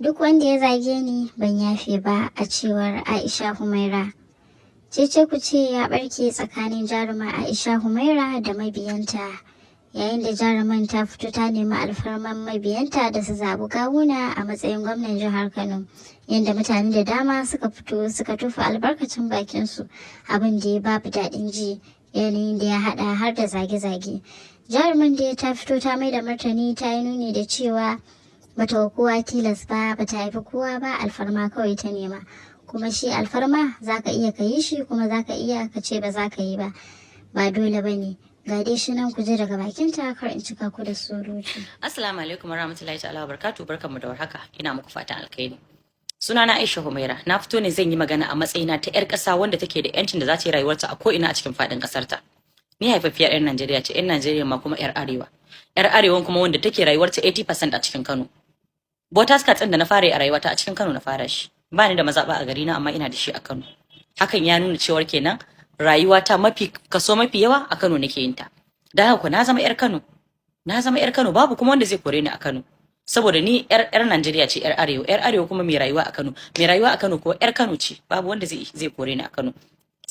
Duk wanda ya zage ni ban yafe ba, a cewar Aisha Humaira. Cece kuce ya barke tsakanin jaruma Aisha Humaira da mabiyanta, yayin da jaruman ta fito ta nemi alfarman mabiyanta da su zaɓi Gawuna a matsayin gwamnan jihar Kano, yadda mutane da dama suka fito suka tufa albarkacin bakinsu, abin da ya babu daɗin ji, yanayin da ya haɗa har da zage-zage. Jaruman da ta fito ta mai da martani, ta yi nuni da cewa bata wa kowa tilas ba, bata haifi kowa ba, alfarma kawai ta nema. Kuma shi alfarma zaka iya ka yi shi, kuma zaka iya ka ce ba za ka yi ba, ba dole ba ne. Ga dai shi nan ku ji daga bakinta, kar in cika ku da surutu. Assalamu alaikum warahmatullahi ta'ala wabarakatuh. Barkanmu da warhaka, ina muku fatan alkhairi. Sunana Aisha Humaira. Na fito ne zan yi magana a matsayina ta 'yar ƙasa wanda take da 'yancin da za ta yi rayuwarta a ko'ina a cikin faɗin ƙasarta. Ni haifaffiyar 'yar Najeriya ce, 'yar Najeriya ma kuma 'yar Arewa. 'Yar Arewan kuma wanda take rayuwarta 80% a cikin Kano. Voters card ɗin da na fara yi a rayuwata, a cikin Kano na fara shi. Ba ni da mazaɓa a garina, amma ina da shi a Kano. Hakan ya nuna cewar kenan rayuwata mafi kaso mafi yawa a Kano nake yin ta. Don haka na zama 'yar Kano. Na zama 'yar Kano, babu kuma wanda zai kore ni a Kano. Saboda ni 'yar Najeriya ce, 'yar Arewa, 'yar Arewa kuma mai rayuwa a Kano. Mai rayuwa a Kano ko 'yar Kano ce, babu wanda zai kore ni a Kano.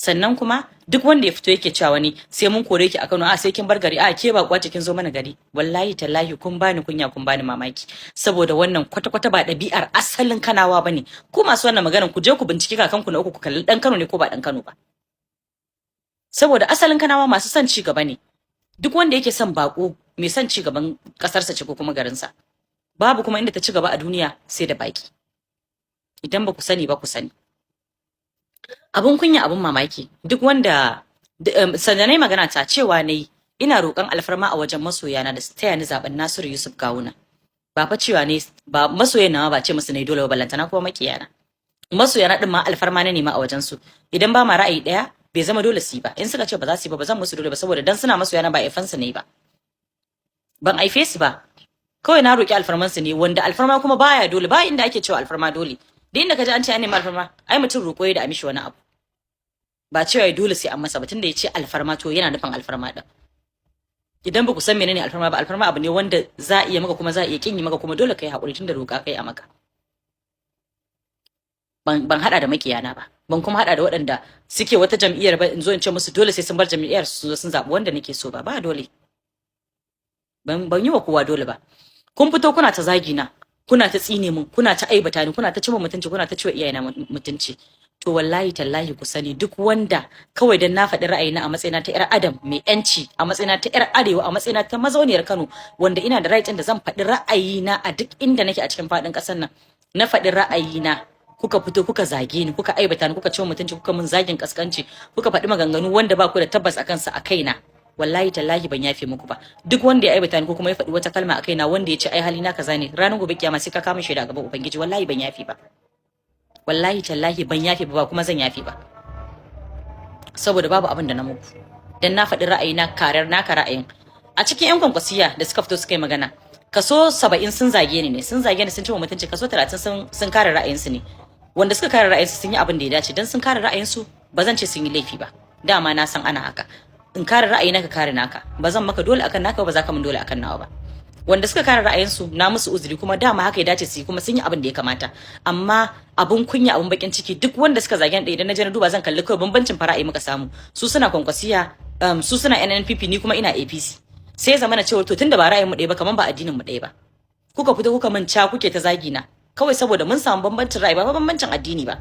Sannan kuma duk wanda ya fito yake cewa wani sai mun kore ki a Kano, a sai kin bar gari, a ke ba kwace kin zo mana gari. Wallahi tallahi kun bani kunya, kun bani mamaki. Saboda wannan kwata kwata ba ɗabi'ar asalin Kanawa bane. Ku masu wannan maganar, ku je ku binciki kakanku na uku, ku kalli dan Kano ne ko ba dan Kano ba. Saboda asalin Kanawa masu son ci gaba ne. Duk wanda yake son bako, mai son ci gaban kasarsa ce ko kuma garinsa. Babu kuma inda ta ci gaba a duniya sai da baki. Idan ba ku sani ba, ku sani. Abun kunya, abun mamaki, duk wanda sannan magana ta cewa nayi ina roƙon alfarma a wajen masoyana da su taya ni zaben Nasiru Yusuf Gawuna. Ba fa cewa ne ba masoyan nawa ba ce musu ne dole ba, ballantana kuma makiyana. Masoyana din ma alfarma na nema a wajen su. Idan ba ma ra'ayi ɗaya, bai zama dole su yi ba. In suka ce ba za su yi ba, ba zan musu dole ba, saboda dan suna masoyana ba aifansu ne ba. Ban aife su ba. Kawai na roƙi alfarman su ne, wanda alfarma kuma baya dole, ba inda ake cewa alfarma dole. Duk inda ka ji an ce an nemi alfarma, ai mutum roƙo ya da a mishi wani abu. Ba cewa ya dole sai an masa ba. Tunda ya ce alfarma, to yana nufin alfarma din. Idan ba ku san menene alfarma ba, alfarma abu ne wanda za a iya maka kuma za a iya kin yi maka, kuma dole kai haƙuri tunda roƙa kai a maka. Ban hada da makiyana ba, ban kuma hada da waɗanda suke wata jam'iyyar ba in zo in ce musu dole sai sun bar jam'iyyar su zo sun zaɓi wanda nake so ba. Ba dole. Ban yi wa kowa dole ba. Kun fito kuna ta zagi na, kuna ta tsine mun, kuna ta aibata ni, kuna ta cima mutunci, kuna ta ciwa iyayena mutunci. To wallahi tallahi ku sani, duk wanda kawai dan na faɗi ra'ayina a matsayina ta 'yar adam mai yanci, a matsayina ta 'yar Arewa, a matsayina ta mazauniyar Kano, wanda ina da right da zan faɗi ra'ayina a duk inda nake a cikin faɗin ƙasar nan, na faɗi ra'ayina, kuka fito kuka zage ni, kuka aibata ni, kuka ciwa mutunci, kuka mun zagin kaskanci, kuka faɗi maganganu wanda ba ku da tabbas akan sa a kaina, wallahi tallahi ban yafe muku ba. Duk wanda ya aibata ni ko kuma ya faɗi wata kalma a kaina wanda ya ce ai halina kaza ne, ranar gobe kiyama sai ka kama shaida gaban Ubangiji. Wallahi ban yafe ba. Wallahi tallahi ban yafe ba, kuma zan yafe ba, saboda babu abin da na muku dan na faɗi ra'ayina karar naka ra'ayin. A cikin yan Kwankwasiya da suka fito suka yi magana, kaso 70 sun zage ni ne, sun zage ni, sun ci mutunci. Kaso 30 sun kare ra'ayinsu ne. Wanda suka kare ra'ayinsu sun yi abin da ya dace. Dan sun kare ra'ayinsu, ba zan ce sun yi laifi ba. Dama na san ana haka, in kare ra'ayi ka kare naka. Ba zan maka dole akan naka ba, za ka min dole akan nawa ba. Wanda suka kare ra'ayinsu, na musu uzuri, kuma dama haka ya dace su yi, kuma sun yi abin da ya kamata. Amma abun kunya, abun bakin ciki, duk wanda suka zage ni, idan na je na duba, zan kalli kawai bambancin ra'ayi muka samu. Su suna Kwankwasiya, su suna NNPP, ni kuma ina APC. Sai zama na cewa to tunda ba ra'ayin mu ɗaya ba, kaman ba addinin mu ɗaya ba, kuka fito kuka min ca, kuke ta zagi na kawai saboda mun samu bambancin ra'ayi, ba bambancin addini ba.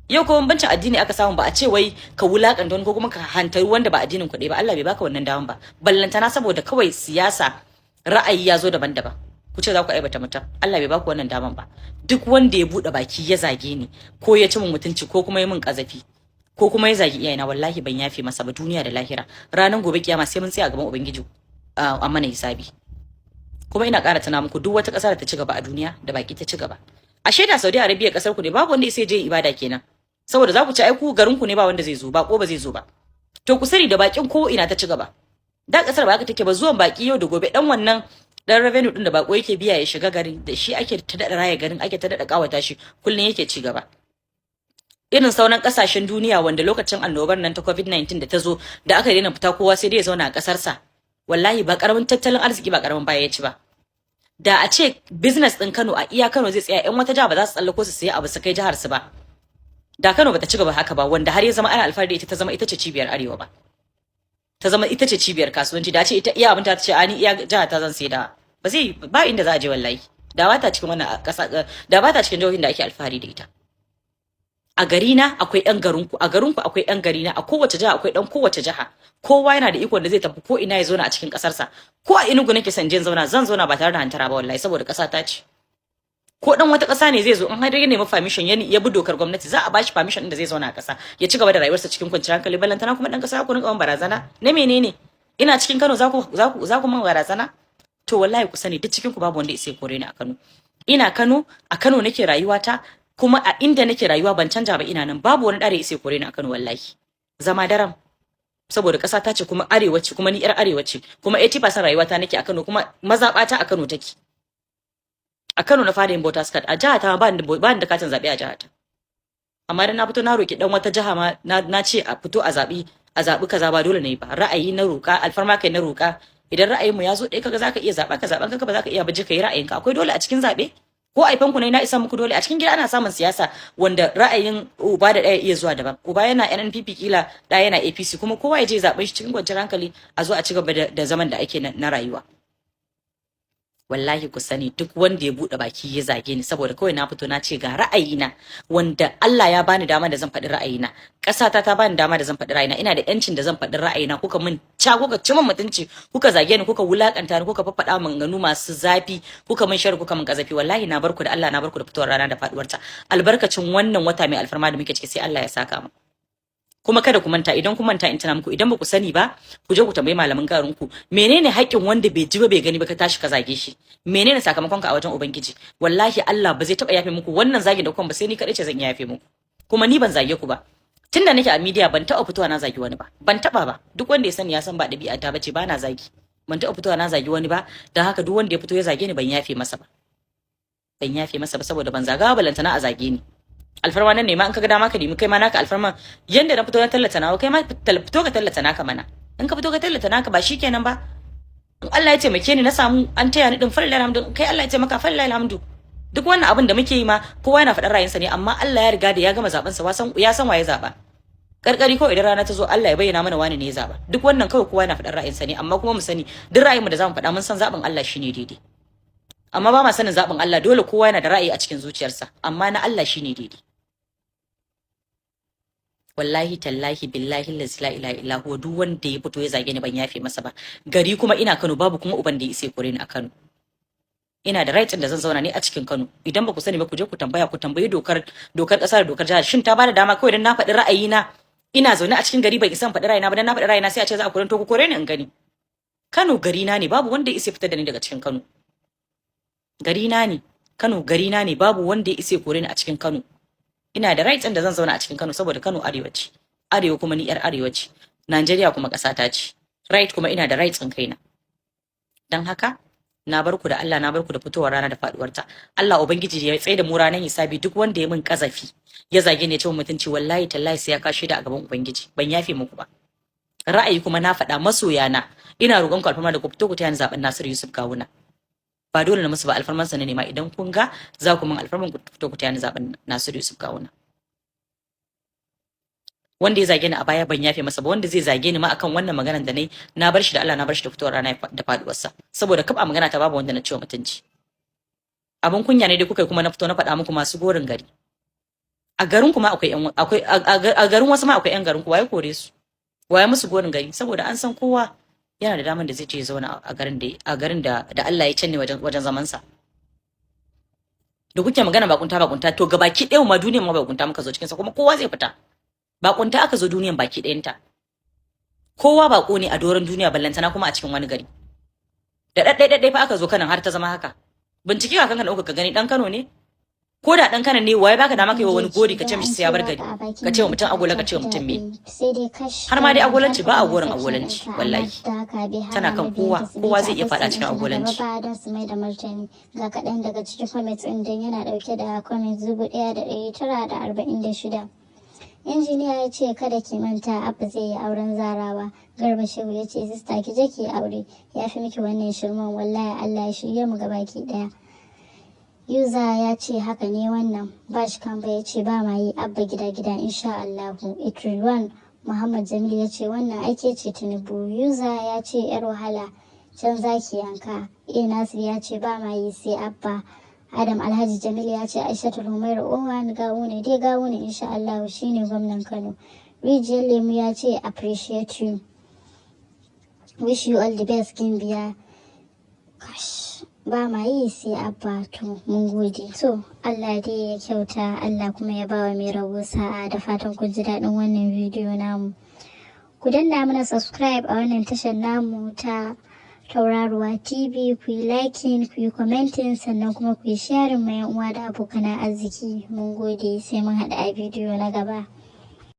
Yau ko bambancin addini aka samu, ba a ce wai ka wulakanta wani ko kuma ka hantari wanda ba addinin ku ɗaya ba. Allah bai baka wannan daman ba. Ballantana saboda kawai siyasa, ra'ayi ya zo daban-daban, ku ce za ku aibata mutum. Allah bai baku wannan daman ba. Duk wanda ya bude baki ya zage ni ko ya ci min mutunci ko kuma ya min kazafi ko kuma ya zagi iyayena, wallahi ban yafe masa ba, duniya da lahira. Ranar gobe kiyama sai mun tsaya gaban Ubangiji a mana hisabi. Kuma ina ƙara tuna muku, duk wata ƙasa da ta ci gaba a duniya, da baki ta ci gaba. A shaida Saudi Arabia ƙasar ku ne, babu wanda sai je ibada kenan, saboda za ku ci ai ku garin ku ne, ba wanda zai zo ba ko ba zai zo ba. To ku sani, da bakin ko ina ta ci gaba. Da kasar ba haka take ba. Zuwan baki yau da gobe, dan wannan dan revenue din da bako yake biya ya shiga gari, da shi ake ta dada raya garin, ake ta dada kawata shi, kullun yake ci gaba. Irin sauran kasashen duniya wanda lokacin annobar nan ta COVID-19 da ta zo, da aka daina fita, kowa sai dai ya zauna a kasar sa, wallahi ba karamin tattalin arziki, ba karamin baya ya ci ba. Da a ce business din Kano a iya Kano zai tsaya, yan wata jiha ba za su tsallako su siya abu su kai jihar su ba, da Kano bata ci gaba haka ba, wanda har ya zama ana alfahari da ita, ta zama ita ce cibiyar arewa ba, ta zama ita ce cibiyar kasuwanci. Da ce ita iya abin ta ce ani iya jiha ta zan sai da ba zai ba inda za a je. Wallahi da ba ta cikin wannan kasa, da ba ta cikin jihohin da ake alfahari da ita. A gari na akwai yan garinku, a garinku akwai yan gari na, a kowace jiha akwai dan kowace jiha. Kowa yana da ikon da zai tafi ko ina ya zauna a cikin kasarsa. Ko a Enugu nake son je zauna, zan zauna ba tare da hantara ba wallahi, saboda kasa ta ce. Ko dan wata kasa ne zai zo, in har ya nemi permission, ya bi dokar gwamnati, za a bashi permission din da zai zauna a kasa ya ci gaba da rayuwarsa cikin kwanciyar hankali. Ballantana kuma dan kasa ku rinka man barazana na menene? Ina cikin Kano za ku man barazana? To wallahi ku sani, duk cikin ku babu wanda ya sai kore ni a Kano. Ina Kano, a Kano nake rayuwata, kuma a inda nake rayuwa ban canja ba, ina nan. Babu wani ɗare sai kore ni a Kano wallahi. Zama daram, saboda ƙasa ta ce, kuma arewa ce, kuma ni yar arewa ce, kuma 80% rayuwata nake a Kano, kuma mazaɓata a Kano take. A Kano na fara yin voters card. A jiha ta ba ni da katin zaɓe a jiha ta, amma dan na fito na roki dan wata jiha ma na ce a fito a zaɓi kaza, ba dole ne ba. Ra'ayi na roƙa, alfarma kai na roƙa. Idan ra'ayinmu ya zo ɗaya, kaga zaka iya zaɓa, ka zaɓan, kaga ba zaka iya ba, je ka yi ra'ayinka. Akwai dole a cikin zaɓe? Ko aifan ku ne na isa muku dole? A cikin gida ana samun siyasa wanda ra'ayin uba da ɗaya iya zuwa daban. Uba yana NNPP, kila ɗaya yana APC, kuma kowa ya je zaɓen shi cikin kwanciyar hankali, a zo a ci gaba da zaman da ake na rayuwa. Wallahi ku sani, duk wanda ya bude baki ya zage ni saboda kawai na fito na ce ga ra'ayina, wanda Allah ya bani dama da zan faɗi ra'ayina, ƙasata ta bani dama da zan faɗi ra'ayina, ina da yancin da zan faɗi ra'ayina, kuka min ca, kuka ci min mutunci, kuka zage ni, kuka wulakanta ni, kuka faɗa maganganu masu zafi, kuka min sharri, kuka min kazafi, wallahi na barku da Allah, na barku da fitowar rana da faduwarta. Albarkacin wannan wata mai alfarma da muke ciki, sai Allah ya saka mu. Kuma kada ku manta, idan ku manta in tuna muku, idan ba ku sani ba, ku je ku tambayi malaman garin ku, menene haƙƙin wanda bai ji ba bai gani ba ka tashi ka zage shi? Menene sakamakon ka a wajen Ubangiji? Wallahi Allah ba zai taba yafe muku wannan zagin da kuma ba, sai ni kadai ce zan iya yafe muku. Kuma ni ban zage ku ba. Tunda nake a media ban taɓa fitowa na zagi wani ba, ban taɓa ba. Duk wanda ya sani ya san ba ɗabi'a ta bace, ba na zagi. Ban taɓa fitowa na zagi wani ba. Don haka duk wanda ya fito ya zage ni, ban yafe masa ba, ban yafe masa ba, saboda ban zaga ba, balantana a zage ni. Alfarma nan ne ma, in ka ga dama ka nemi kai ma naka alfarma. Yanda na fito na tallata nawa, kai ma fito ka tallata naka mana. In ka fito ka tallata naka, ba shikenan ba? In Allah ya taimake ni na samu an taya ni din, falillahi alhamdu. Kai Allah ya taimaka, falillahi alhamdu. Duk wannan abin da muke yi ma, kowa yana faɗar ra'ayinsa ne, amma Allah ya riga da ya gama zaben sa, ya san waye zaba. Karkari kawai idan rana ta zo Allah ya bayyana mana wani ne ya zaba. Duk wannan kawai kowa yana faɗar ra'ayinsa ne, amma kuma mu sani, duk ra'ayinmu da zamu faɗa, mun san zaɓin Allah shine daidai, amma ba ma sanin zaɓin Allah. Dole kowa yana da ra'ayi a cikin zuciyarsa, amma na Allah shine daidai. Wallahi tallahi billahi allazi la ilaha illa huwa, duk wanda ya fito ya zage ni, ban yafe masa ba. Gari kuma ina Kano, babu kuma uban da ya isa kore ni a Kano. Ina da right da zan zauna ne a cikin Kano. Idan ba ku sani ba, ku je ku tambaya, ku tambayi dokar kasa da dokar jihar. Shin ta bada dama kawai dan na faɗi ra'ayina, ina zaune a cikin gari, ban isa faɗi ra'ayina ba, dan na faɗi ra'ayina sai a ce za a kore? To ku kore ni in gani. Kano gari na ne, babu wanda ya isa fitar da ni daga cikin Kano. Gari na ne Kano, gari na ne, babu wanda ya isa kore ni a cikin Kano. Ina da right da zan zauna a cikin Kano, saboda Kano arewa ce, arewa kuma ni yar arewa ce, Najeriya kuma ƙasa ta ce. Right, kuma ina da right ɗin kaina. Dan haka na bar ku da Allah, na bar ku da fitowar rana da faduwarta. Allah Ubangiji ya tsaye da mu ranar hisabi. Duk wanda ya min kazafi, ya zage ni, ya ce mutunci, wallahi tallahi sai ya kashe da a gaban Ubangiji. Ban yafe muku ba. Ra'ayi kuma na faɗa. Masoyana, ina roƙon ku alfarma da ku fito ku taya ni zaben Nasiru Yusuf Gawuna. Ba dole na musu ba, alfarman sa ne ma. Idan kun ga za ku min alfarman, ku fito ku taya ni zaben Nasiru Yusuf Gawuna. Wanda ya zage ni a baya, ban yafe masa ba. Wanda zai zage ni ma akan wannan maganar da nayi, na bar shi da Allah, na bar shi da fitowar rana da faduwarsa, saboda kaba magana ta babu wanda na ciwo mutunci. Abun kunya ne dai kuka yi, kuma na fito na faɗa muku. Masu gorin gari, a garin kuma akwai yan akwai a garin wasu ma akwai yan garin ku. Waye kore su? Waye musu gorin gari? Saboda an san kowa yana da daman da zai je zauna a garin da Allah ya canne wajen zaman sa. Da kuke magana bakunta bakunta, to gabaki ɗaya ma duniyar ma bakunta muka zo cikin sa, kuma kowa zai fita. Bakunta aka zo duniyan baki ɗayanta. Kowa bako ne a doron duniya, ballantana kuma a cikin wani gari. Da ɗaɗɗai ɗaɗɗai fa aka zo kanan har ta zama haka. Bincike kakanka da uka ka gani, ɗan Kano ne? Ko da ɗan Kano ne, waye baka dama kai wa wani gori, ka ce mishi sai ya bar gari, ka ce wa mutum agola, ka ce wa mutum me? Har ma dai agolanci ba a gorin agolanci, wallahi tana kan kowa. Kowa zai iya faɗa cikin agolanci. Don su mai da martani, ga kaɗan daga cikin comments ɗin, don yana ɗauke da comments 1,946. Injiniya ya ce kada ki manta Abba zai yi auren Zarawa. Garba Shehu ya ce sista ki je ki aure, ya fi miki wannan shirman, wallahi Allah ya shirye mu gabaki daya. Yuza ya ce haka ne wannan. Bash Kamba ya ce ba ma yi, Abba gida gida insha Allahu. Itrilwan Muhammad Jamil ya ce wannan aike ce Tinubu. Yuza ya ce yar wahala can zaki yanka. E Nasir ya ce ba ma yi sai Abba. Adam Alhaji Jamil ya ce Aishatul Humaira Owan gawo ne dai gawo ne insha Allah shine gwamnan Kano. Rijiyar Lemu ya ce appreciate you. Wish you all the best, Gimbiya. Gosh, ba ma yi sai Abba, to mun gode. So Allah dai ya kyauta, Allah kuma ya bawa mai rabo sa'a. Da fatan kun ji daɗin wannan bidiyo namu. Ku danna mana subscribe a wannan tashar namu ta Tauraruwa TV, ku yi liking, ku yi commenting, sannan kuma ku yi sharing ma 'yan uwa da abokan arziki. Mun gode, sai mun haɗu a bidiyo na gaba.